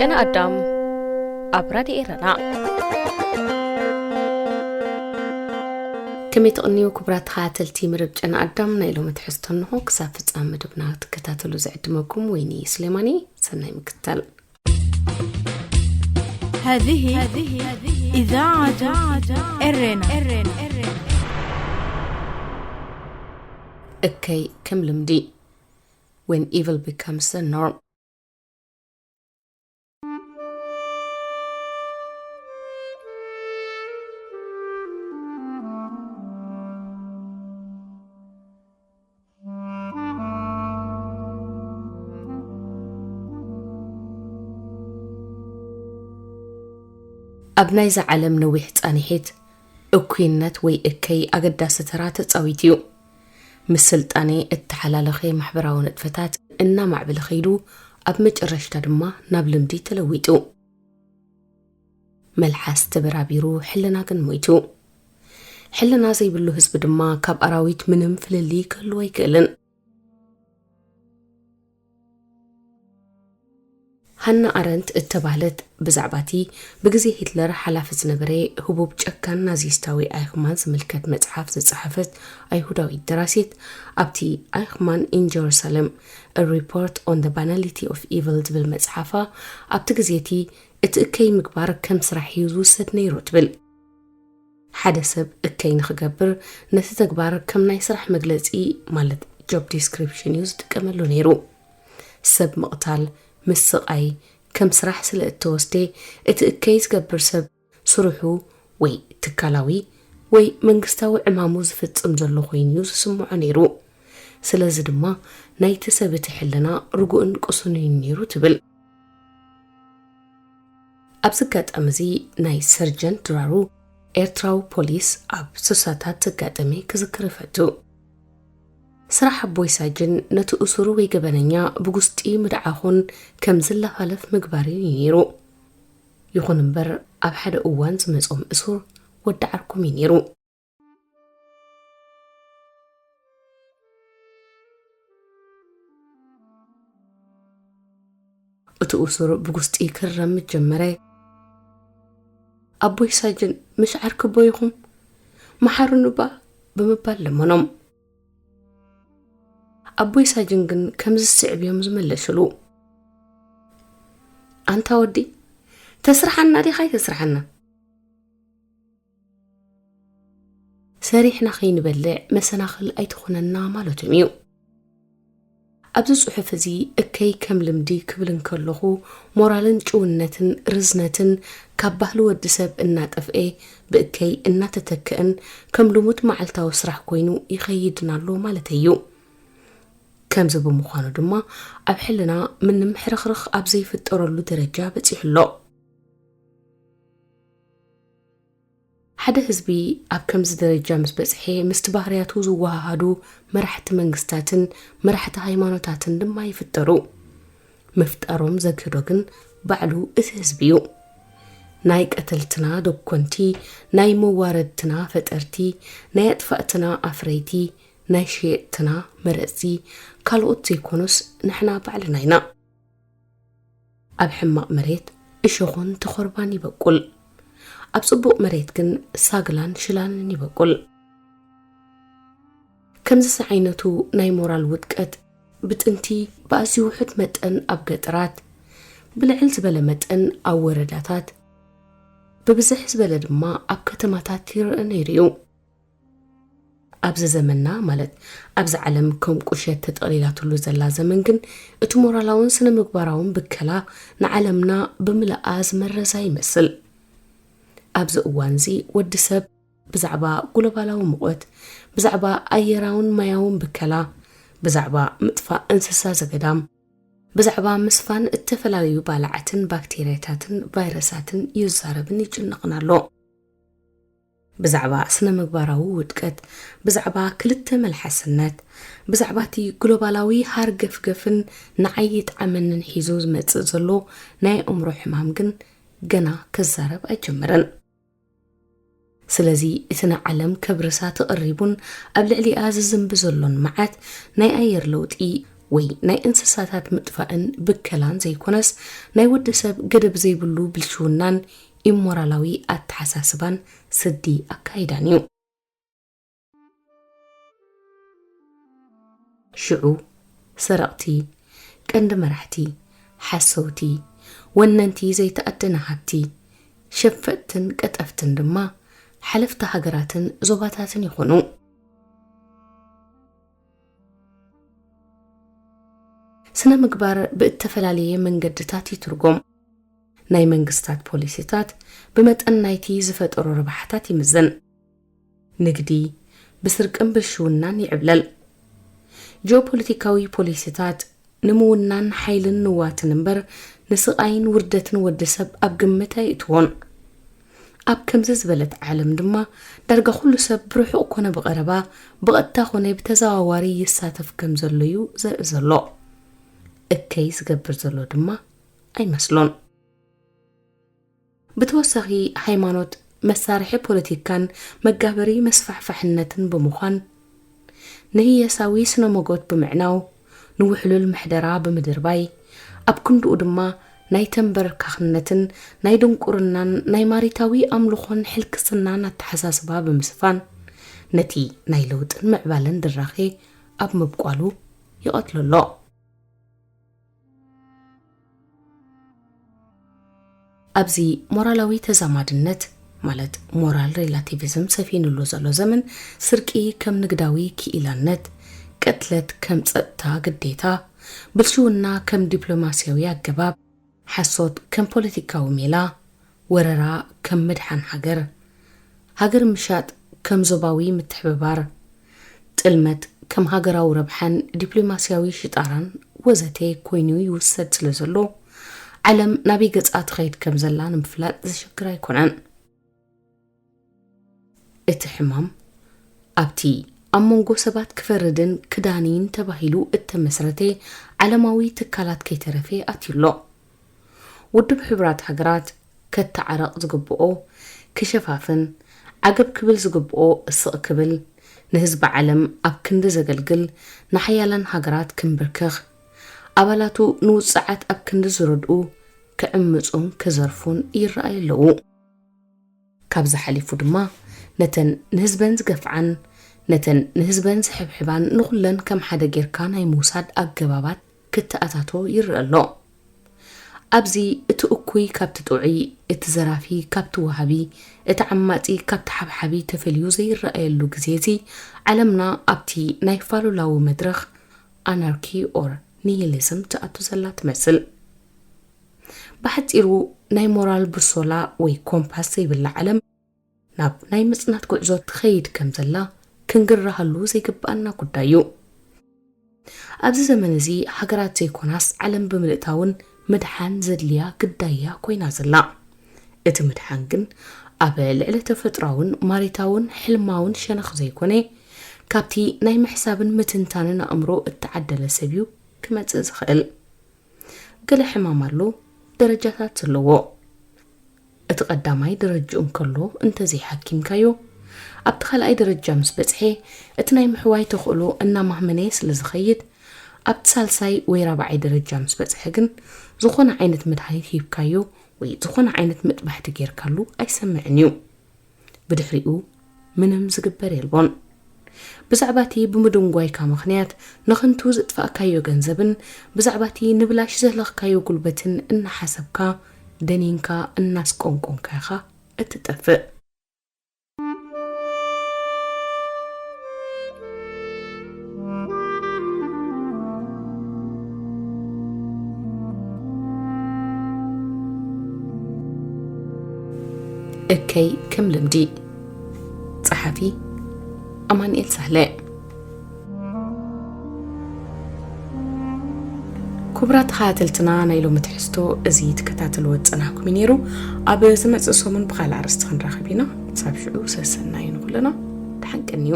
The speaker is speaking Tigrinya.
ጨና ኣዳም ኣብ ራድዮ ኤረና። ከመይ ትቕንዩ ክቡራት ተኸታተልቲ መደብ ጨና ኣዳም? ናይ ሎሚ ትሕዝቶ እንሆ። ክሳብ ፍጻመ መደብና ክትከታተሉ ዝዕድመኩም ወይኒ ስሌማኒ። ሰናይ ምክትታል። هذه إذاعة إرنا. እከይ ከም ልምዲ። When evil becomes the norm. ኣብ ናይዛ ዓለም ነዊሕ ጻንሒት፣ እኩይነት ወይ እከይ ኣገዳሲ ተራ ተጻዊቱ እዩ። ምስ ስልጣነ እተሓላለኸ ማሕበራዊ ንጥፈታት እናማዕበለ ኸይዱ፣ ኣብ መጨረሽታ ድማ ናብ ልምዲ ተለዊጡ። መልሓስ ተበራቢሩ፣ ሕልና ግን ሞይቱ። ሕልና ዘይብሉ ህዝቢ ድማ ካብ ኣራዊት ምንም ፍልልይ ክህልዎ ኣይክእልን። ሃና ኣረንት እተባህለት ብዛዕባ እቲ ብግዜ ሂትለር ሓላፊ ዝነበረ ህቡብ ጨካን ናዚስታዊ ኣይኽማን ዝምልከት መጽሓፍ ዝጸሓፈት ኣይሁዳዊት ደራሲት፣ ኣብቲ ኣይኽማን in Jerusalem: A Report on the Banality of Evil ዝብል መጽሓፋ፣ ኣብቲ ግዜ እቲ እቲ እከይ ምግባር ከም ስራሕ እዩ ዝውሰድ ነይሩ ትብል። ሓደ ሰብ እከይ ንኽገብር ነቲ ተግባር ከም ናይ ስራሕ መግለጺ፣ ማለት job description፣ እዩ ዝጥቀመሉ ነይሩ። ሰብ ምቕታል፣ ምስቓይ ከም ስራሕ ስለ እተወስደ፣ እቲ እከይ ዝገብር ሰብ ስርሑ ወይ ትካላዊ ወይ መንግስታዊ ዕማሙ ዝፍጽም ዘሎ ኮይኑ እዩ ዝስምዖ ነይሩ። ስለዚ ድማ ናይቲ ሰብ እቲ ሕልና ርጉእን ቅሱንን እዩ ነይሩ ትብል። ኣብዚ ኣጋጣሚ እዚ ናይ ሰርጀንት ድራሩ ኤርትራዊ ፖሊስ ኣብ ስሳታት ዘጋጠመ ክዝክር እፈቱ። ስራሕ ኣቦይ ሳጅን ነቲ እሱር ወይ ገበነኛ ብጉስጢ ምድዓኹን ከም ዝለፋለፍ ምግባርን እዩ ነይሩ። ይኹን እምበር ኣብ ሓደ እዋን ዝመጾም እሱር ወዲ ዓርኩም እዩ ነይሩ። እቲ እሱር ብጉስጢ ክረም ጀመረ። ኣቦይ ሳጅን፣ ምሽ ዓርክቦ ኢኹም? መሓሩኒ እባ፣ ብምባል ለመኖም። ኣቦይ ሳጅን ግን ከምዚ ዝስዕብ እዮም ዝመለሱሉ። ኣንታ ወዲ፣ ተስርሓና ዲኻ ኣይተስርሓና? ሰሪሕና ከይንበልዕ መሰናኽል ኣይትኹነና ማለቶም እዩ። ኣብዚ ጽሑፍ እዚ እከይ ከም ልምዲ ክብል እንከለኹ፣ ሞራልን ጭውነትን ርዝነትን ካብ ባህሊ ወዲ ሰብ እናጠፍኤ፣ ብእከይ እናተተክአን ከም ልሙድ መዓልታዊ ስራሕ ኮይኑ ይኸይድን ኣሎ ማለተይ እዩ። ከምዚ ብምዃኑ ድማ ኣብ ሕልና ምንም ሕርኽርኽ ኣብ ዘይፍጠረሉ ደረጃ በጺሑ ኣሎ። ሓደ ህዝቢ ኣብ ከምዚ ደረጃ ምስ በጽሐ፣ ምስቲ ባህርያቱ ዝወሃሃዱ መራሕቲ መንግስታትን መራሕቲ ሃይማኖታትን ድማ ይፍጠሩ። ምፍጣሮም ዘግህዶ ግን ባዕሉ እቲ ህዝቢ እዩ። ናይ ቀተልትና ደኮንቲ፣ ናይ መዋረድትና ፈጠርቲ፣ ናይ ኣጥፋእትና ኣፍረይቲ፣ ናይ ሸየጥትና መረጽቲ ካልኦት ዘይኮኑስ ንሕና ባዕልና ኢና። ኣብ ሕማቕ መሬት እሾኾን ተኾርባን ይበቁል። ኣብ ጽቡቕ መሬት ግን ሳግላን ሽላንን ይበቁል። ከምዚ ዝዓይነቱ ናይ ሞራል ውድቀት ብጥንቲ ብኣዝዩ ውሑድ መጠን ኣብ ገጠራት፣ ብልዕል ዝበለ መጠን ኣብ ወረዳታት፣ ብብዝሕ ዝበለ ድማ ኣብ ከተማታት ይረአ ነይሩ እዩ። ኣብዚ ዘመንና፣ ማለት ኣብዚ ዓለም ከም ቁሸት ተጠቕሊላትሉ ዘላ ዘመን ግን፣ እቲ ሞራላውን ስነ-ምግባራውን ብከላ ንዓለምና ብምልኣ ዝመረዛ ይመስል። ኣብዚ እዋንዚ ወዲ ሰብ ብዛዕባ ግሎባላዊ ሙቐት፣ ብዛዕባ ኣየራውን ማያውን ብከላ፣ ብዛዕባ ምጥፋእ እንስሳ ዘገዳም፣ ብዛዕባ ምስፋን እተፈላለዩ ባልዓትን ባክቴርያታትን ቫይረሳትን ይዛረብን ይጭነቕን ኣሎ። ብዛዕባ ስነ-ምግባራዊ ውድቀት፣ ብዛዕባ ክልተ መልሓስነት፣ ብዛዕባ እቲ ግሎባላዊ ሃርገፍገፍን ንዓይ ይጥዓመንን ሒዙ ዝመጽእ ዘሎ ናይ ኣእምሮ ሕማም ግን ገና ክዛረብ ኣይጀመረን። ስለዚ እቲ ንዓለም ከብርሳ ተቐሪቡን ኣብ ልዕሊኣ ዝዝንቢ ዘሎን መዓት ናይ ኣየር ለውጢ ወይ ናይ እንስሳታት ምጥፋእን ብከላን ዘይኮነስ፣ ናይ ወዲ ሰብ ገደብ ዘይብሉ ብልሽውናን ኢሞራላዊ ኣተሓሳስባን ስዲ ኣካይዳን እዩ። ሽዑ ሰረቕቲ፣ ቀንዲ መራሕቲ፣ ሓሰውቲ፣ ወነንቲ ዘይተኣደነ ሃብቲ፣ ሸፈጥትን ቀጠፍትን ድማ ሓለፍቲ ሃገራትን ዞባታትን ይኾኑ። ስነ ምግባር ብእተፈላለየ መንገድታት ይትርጎም። ናይ መንግስታት ፖሊሲታት ብመጠን ናይቲ ዝፈጠሮ ረብሓታት ይምዘን። ንግዲ ብስርቅን ብልሽውናን ይዕብለል። ጂኦፖለቲካዊ ፖሊሲታት ንምውናን ሓይልን ንዋትን እምበር ንስቓይን ውርደትን ወዲ ሰብ ኣብ ግምት ኣይእትዎን። ኣብ ከምዚ ዝበለት ዓለም ድማ ዳርጋ ኩሉ ሰብ ብርሑቕ ኮነ ብቐረባ ብቐጥታ ኮነ ብተዘዋዋሪ ይሳተፍ ከም ዘሎ እዩ ዘርኢ ዘሎ። እከይ ዝገብር ዘሎ ድማ ኣይመስሎን። ብተወሳኺ ሃይማኖት መሳርሒ ፖለቲካን መጋበሪ መስፋሕፋሕነትን ብምዃን ንህየሳዊ ስነ ሞጎት ብምዕናው ንውሕሉል ምሕደራ ብምድርባይ ኣብ ክንድኡ ድማ ናይ ተንበርካኽነትን ናይ ድንቁርናን ናይ ማሪታዊ ኣምልኾን ሕልክስናን ኣተሓሳስባ ብምስፋን ነቲ ናይ ለውጥን ምዕባለን ድራኼ ኣብ ምብቋሉ ይቐትሎ ኣሎ። ኣብዚ ሞራላዊ ተዛማድነት ማለት ሞራል ሬላቲቪዝም ሰፊኑሉ ዘሎ ዘመን ስርቂ ከም ንግዳዊ ክኢላነት፣ ቅትለት ከም ጸጥታ ግዴታ፣ ብልሽውና ከም ዲፕሎማስያዊ ኣገባብ፣ ሓሶት ከም ፖለቲካዊ ሜላ፣ ወረራ ከም ምድሓን ሃገር፣ ሃገር ምሻጥ ከም ዞባዊ ምትሕብባር፣ ጥልመት ከም ሃገራዊ ረብሓን ዲፕሎማስያዊ ሽጣራን ወዘተ ኮይኑ ይውሰድ ስለ ዘሎ፣ ዓለም ናበይ ገጻ ትኸይድ ከም ዘላ ንምፍላጥ ዘሸግር ኣይኮነን። እቲ ሕማም ኣብቲ ኣብ መንጎ ሰባት ክፈርድን ክዳንይን ተባሂሉ እተመስረተ ዓለማዊ ትካላት ከይተረፈ ኣትዩ ኣሎ። ውድብ ሕቡራት ሃገራት ከተዓረቕ ዝግብኦ ክሸፋፍን፣ ዓገብ ክብል ዝግብኦ ስቕ ክብል፣ ንህዝቢ ዓለም ኣብ ክንዲ ዘገልግል፣ ንሓያላን ሃገራት ክንብርክኽ፣ ኣባላቱ ንውጽዓት ኣብ ክንዲ ዝረድኡ ክዕምጹን ክዘርፉን ይረኣዩ ኣለዉ። ካብዚ ሓሊፉ ድማ ነተን ንህዝበን ዝገፍዓን ነተን ንህዝበን ዝሕብሕባን ንኹለን ከም ሓደ ጌርካ ናይ ምውሳድ ኣገባባት ክተኣታቶ ይረአ ኣሎ። ኣብዚ እቲ እኩይ ካብቲ ጥዑይ፣ እቲ ዘራፊ ካብቲ ወሃቢ፣ እቲ ዓማጺ ካብቲ ሓብሓቢ ተፈልዩ ዘይረኣየሉ ግዜ እዚ፣ ዓለምና ኣብቲ ናይ ፋሉላዊ መድረኽ ኣናርኪ ኦር ኒሂሊዝም ትኣቱ ዘላ ትመስል። ብሓጺሩ ናይ ሞራል ብሶላ ወይ ኮምፓስ ዘይብላ ዓለም ናብ ናይ ምጽናት ጉዕዞ ትኸይድ ከም ዘላ ክንግረሃሉ ዘይግብኣና ጉዳይ እዩ። ኣብዚ ዘመን እዚ ሃገራት ዘይኮናስ ዓለም ብምልእታ እውን ምድሓን ዘድልያ ግዳይ እያ ኮይና ዘላ። እቲ ምድሓን ግን ኣብ ልዕለ ተፈጥሮኣውን ማሪታውን ሕልማውን ሸነኽ ዘይኮነ፣ ካብቲ ናይ ምሕሳብን ምትንታንን ኣእምሮ እተዓደለ ሰብ እዩ ክመጽእ ዝኽእል። ገለ ሕማም ኣሎ ደረጃታት ዘለዎ። እቲ ቀዳማይ ደረጃ እንከሎ እንተዘይሓኪምካዮ፣ ኣብቲ ካልኣይ ደረጃ ምስ በጽሐ፣ እቲ ናይ ምሕዋይ ተኽእሎ እናማህመነ ስለ ዝኸይድ፣ ኣብቲ ሳልሳይ ወይ ራብዓይ ደረጃ ምስ በጽሐ ግን፣ ዝኾነ ዓይነት መድሃኒት ሂብካዮ ወይ ዝኾነ ዓይነት ምጥባሕቲ ጌርካሉ ኣይሰምዕን እዩ። ብድሕሪኡ ምንም ዝግበር የልቦን። ብዛዕባ እቲ ብምድንጓይካ ምኽንያት ንኸንቱ ዘጥፋእካዮ ገንዘብን ብዛዕባ እቲ ንብላሽ ዘህለኽካዮ ጉልበትን እናሓሰብካ፣ ደኒንካ እናስቆንቆንካ ኢኻ እትጠፍእ። እከይ ከም ልምዲ። ጸሓፊ ኣማኑኤል ሳህለ። ክቡራት ተኸታተልትና፣ ናይ ሎሚ ትሕዝቶ እዚ ትከታተልዎ ዝጸናሕኩም እዩ ነይሩ። ኣብ ዝመጽእ ሰሙን ብኻልእ ኣርእስቲ ክንራኸብ ኢና። ክሳብ ሽዑ ሰሰናዩ ንኹልና። ደሓን ቀንዩ።